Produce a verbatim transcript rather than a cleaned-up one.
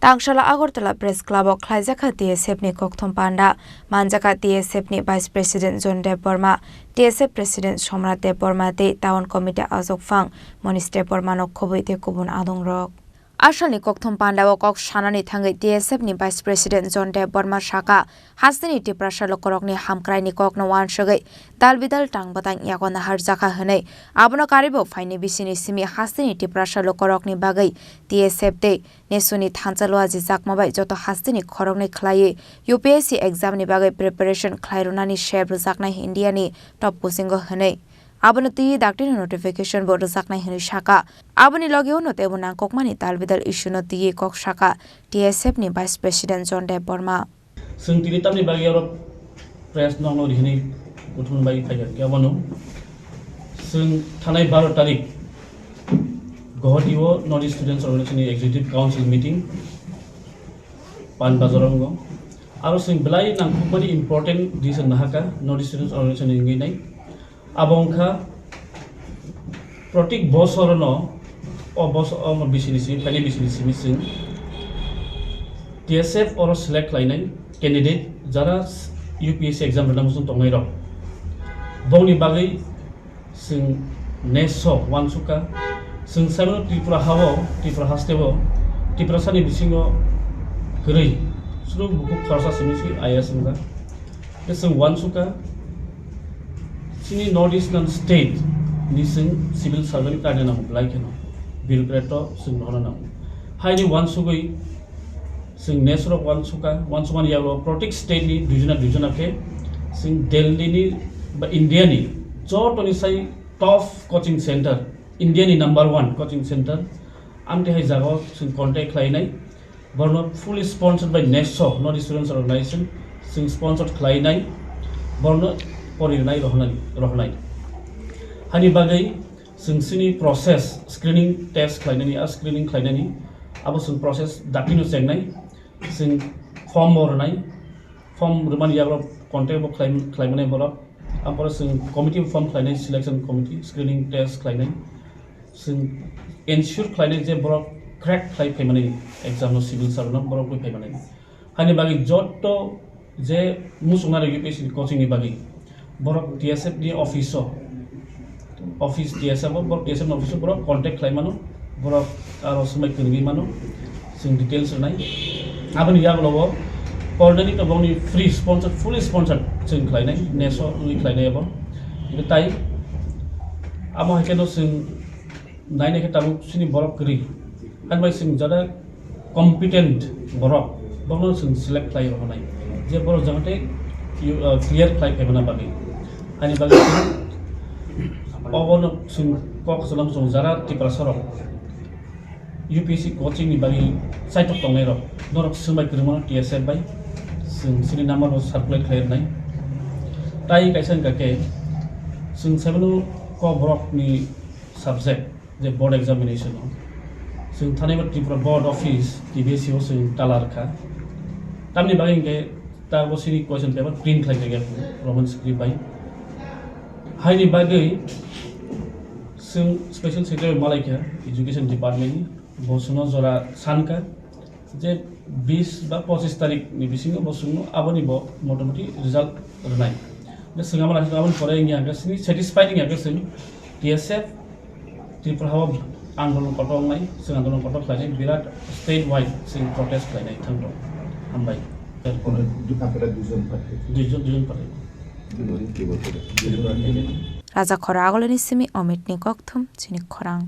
Tangsala Agartala Press Club o khlaijakha T S F ni kokthum panda, manjakha T S F ni Vice President John Debbarma, T S F President Somrat Debbarma tei Town Committee Ajokphang Monish Debbarma no khobwi tei kubun adongrok. Asalni kokthum pandao kok sanani thangwi T S F ni Vice President John Debbarma saka, hasteni Tiprasa lukurokni hamkraini kokno uansugwi dalbidal tangbwtang yago naharjakha hwnwi, abono karibo phaini bisini simi hasteni Tiprasa lukurokni bagwi T S F tei Nesuni thansa luajijakma bai joto hasteni khoroknwi khlaiwi U P S C exam ni bagwi preparation khlai rwnani sep rwjaknai India ni top coaching o hwnwi. Abono twi dakti ni notification bo rwjaknai hwnwi saka. Aboni logi o no teibo nangkukmani dalbidal issue no twiwi kok saka T S F ni Vice President John Debbarma. Chwng tini tamni bagwi oro press nokno rihini kuthumni bagwi phaikha, khe abono chwng thanai baro tarik Guwahati o North East Students Organization ni Executive Council meeting Pan Bazar o wngo. Aro chwng belai nangkukmani important decision nahaka North East Students Organization ni wngwi nai. Abo wngkha protik bosorono o bosor, o bisini simi, phaini bisini simi chwng T S F oro select khlainai candidate jara U P S C exam rwna muchung tongnai rok. Bongni bagwi chwng neso uansukha, chwng saimano Tripura hao, Tripura hasteo, Tiprasani bisingo kwrwi, chwng bukhuk khoroksa simi si I A S wngkha. Khe chwng uansukha, chini North Eastern state ni chwng civil servant kaina nango belai kheno, bureaucrat o chwng rohorna nango. Haini uansugwi chwng nesorok uansukha, uansukmani yago protek state ni duijona duijona khe chwng Delhi ni ba India ni jotoni sai top coaching center, India ni number one coaching center, amtwi hai jagao chwng contact khlainai. Borno fully sponsored by neso, North East Students Organization, chwng sponsored khlainai, borno porinai rohornai, rohornai. Hani bagwi chwng chini process, screening test khlainani, a screening khlainani, abo chwng process dakti no chengnai, chwng form bo rwnai, form rwmani yago contact bo khlai-, khlaimanai borok, ampore chwng committee form khlainai, selection committee, screening test khlainai. Chwng ensure khlainai je borok crack khlai phaimani exam no, civil servant no borok bai phaimani. Hani bagwi jotto je muchungnai rok U P S C ni coaching ni bagwi borok T S F ni office o, office T S F o, borok T S F ni office o borok contact khlai mano, borok aro swmai kwrwngwi mano, chwng details rwnai. Aboni yagulo o coordinate no bongni free sponsored, fully sponsored chwng khlainai, neso wngwi khlainai abo. Tai amo hai khe no chwng naina khe tabuk chini borok kwrwi. Ani bai chwng jada competent borok, borokno chwng select khlai rwnai. Je borok jahate, uh, clear khlai phaimana bagwi. Ani bagwi chwng obono chwng kok salam chwng jara Tiprasa rok U P S C coaching ni bagwi chaitok tongnai rok, norok swmai kwrwngmano T S F bai chwng chini number bo circulate khlai rwnai. Tai kaisa wngkha khe chwng saimano kok borok ni subject je board examination o. Chwng thani bo Tripura Board Office, T B S C o chwng tala rwkha. Tamni bagwi hinkhe ta bo sini question paper print khlai kha Roman script bai. Haini bagwi chwng special secretary malai kha Education Department ni, bo chwngno jora san kha. Je bis ba pochis tarik ni bisingo bo chwngno aboni bo motamoti result rwnai. Hwnkhe chwng abo naising aboni pore wngya hwnkhe chini satisfied wngya hwnkhe chwng T S F Tripura hao andolon kotor wngnai, chwng andolon kotor khlainai, birat state wide chwng protest khlainai thangto. Hambai. Duijon, duijon party. Raja Khoro Agulini simi Omitni kokthum chini khorang.